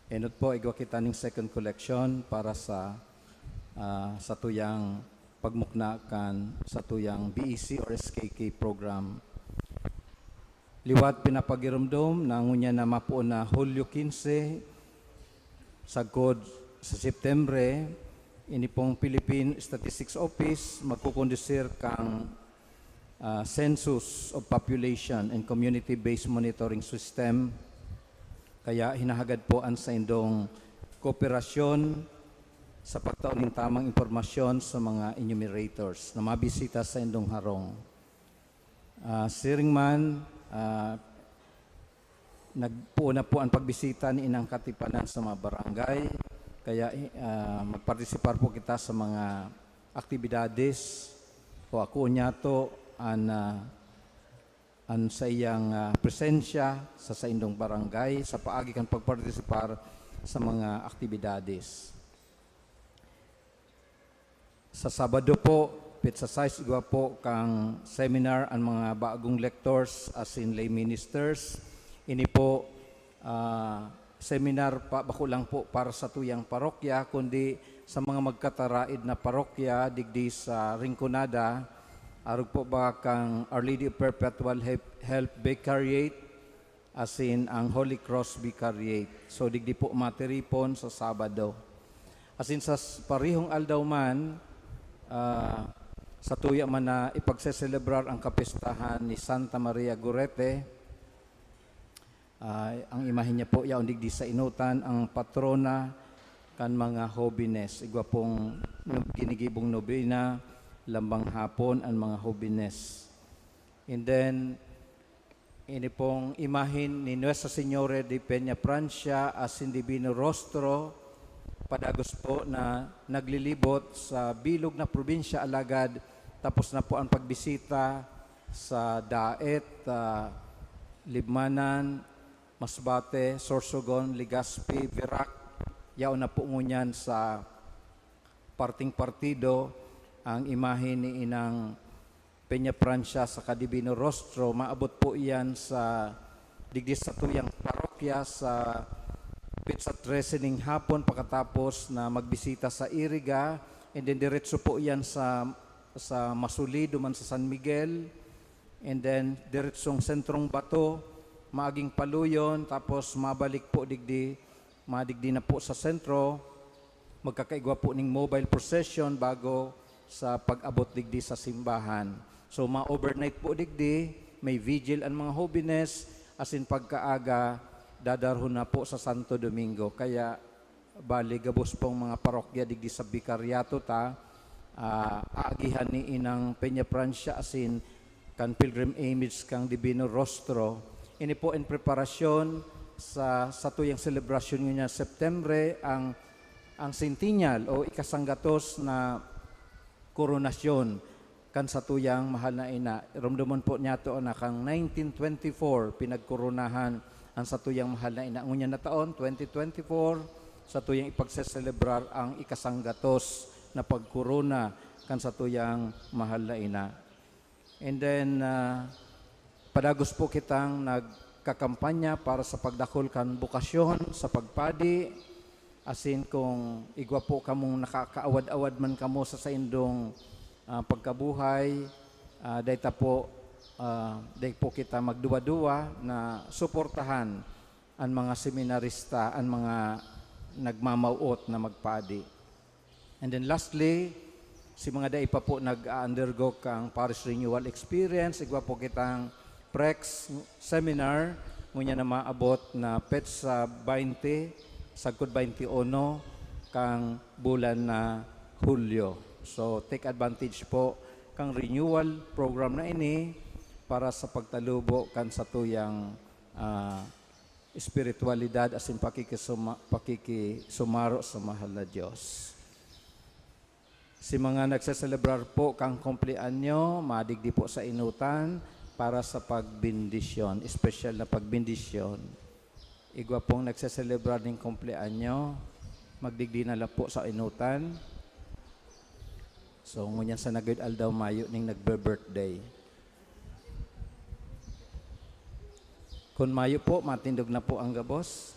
Enot po, igwa kita ning second collection para sa, ah, satuyang pagmukna kan satuyang B E C or S K K program. Liwat pinapagiromdom na ngunyan na mapoon na Hulyo quince, sagkod sa Septembre, ini pong Philippine Statistics Office magkukondusir kan, ah, Census of Population and Community-Based Monitoring System. Kaya hinahagad po an saindong kooperasyon sa pagtao nin tamang impormasyon sa mga enumerators na mabisita sa indong harong. Ah, siring man, ah, nagpuon na po ang pagbisita ni Inang Katipanan sa mga barangay. Kaya, ah, magpartisipar po kita sa mga aktibidades o ako niyato an, ah, an saiyang, ah, presensya sa saindong barangay sa paagi kan pagpartisipar sa mga aktibidades. Sa Sabado po, petsa sais, igwa po kang seminar an mga bagong lectors asin lay ministers. Ini po, ah, seminar pa, bako lang po para sa tuyang parokya, kundi sa mga magkataraid na parokya digdi sa Rinconada, arog po ba kang Our Lady of Perpetual Help, Help Vicariate, asin ang Holy Cross Vicariate. So, digdi po matiripon sa Sabado. Asin sa s-, parehong aldaw man, ah, satuya man na ipagseselebrar ang kapistahan ni Santa Maria Gorete. Ah, ang imahen niya po, yaon digdi sa Inutan, ang patrona kan mga hobenes. Igwa pong no-, ginigibong nobena, lambang hapon, an mga hobenes. And then, ini pong imahen ni Nuestra Señora de Peña Francia asin Divino Rostro, padagos po na naglilibot sa bilog na probinsya, alagad tapos na po ang pagbisita sa Daet, ah, Libmanan, Masbate, Sorsogon, Legazpi, Virac. Yaon na po ngunyan sa parting partido ang imahen ni Inang Peña Francia saka Divino Rostro. Maabot po iyan sa digdi satuyang parokya sa petsa trese ning hapon, pakatapos na magbisita sa Iriga, and then diretso po iyan sa, sa Masolid, duman sa San Miguel, and then diretsong Sentrong Bato, maaging Paluyon, tapos mabalik po digdi, madigdi na po sa sentro, magkakaigwa po ning mobile procession bago sa pag-abot digdi sa simbahan. So, ma-overnight po digdi, may vigil an mga hobenes, asin pagkaaga, dadarhon na po sa Santo Domingo. Kaya, bali, gabos pong mga parokya digdi sa Bikaryato ta, ah, aagihan ni Inang Peña Francia asin kan Pilgrim Image kan Divino Rostro. Ini po in preparasyon sa satuyang selebrasyon ngunyan Septembre, ang, ang Centennial o ikasanggatos na koronasyon kan satuyang mahal na ina. Romdomon po niyato na kan nineteen twenty-four, pinagkoronahan an satuyang mahal na ina. Ngunyan na taon, twenty twenty-four, satuyang ipagseselebrar ang ikasanggatos na pagkorona kan satuyang mahal na ina. And then, ah, padagos po kitang nagkakampanya para sa pagdakul kan bokasyon sa pagpadi, asin kung igwa po kamong nakakaawad-awad man kamo sa saindong, ah, pagkabuhay, ah, dai ta po, ah, dai po kita magduwa-duwa na suportahan an mga seminarista, an mga nagmamawot na magpadi. And then lastly, si mga dai pa po nag-undergo kang parish renewal experience, igwa po kitang prex seminar, ngunyan na maabot na petsa baynte, sagkod baynte uno kang bulan na Hulyo. So, take advantage po kang renewal program na ini para sa pagtalubo kan satuyang, ah, Espiritualidad asin pakikisuma-, pakikisumaro sa mahal na Diyos. Si mga nagseselebrar po kan kumpleanyo, madigdi po sa inutan para sa pagbendisyon, espesyal na pagbendisyon. Igwa pong nagseselebrar nin kumpleanyo, magdigdi na lang po sa inutan. So, ngunyan sa nagid aldaw mayo ning nagbe-birthday. Kun mayo po, matindog na po ang gabos.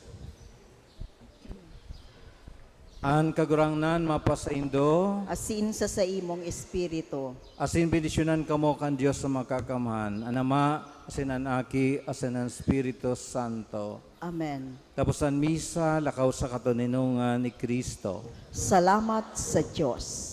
An Kagurangnan mapasaindo. Asin sa saimong espiritu. Asin bendisyonan kamo kan Dios na Makakamhan, an Ama, asin an Aki, asin an Espiritu Santo. Amen. Tapos an misa, lakaw sa katoninongan ni Cristo. Salamat sa Diyos.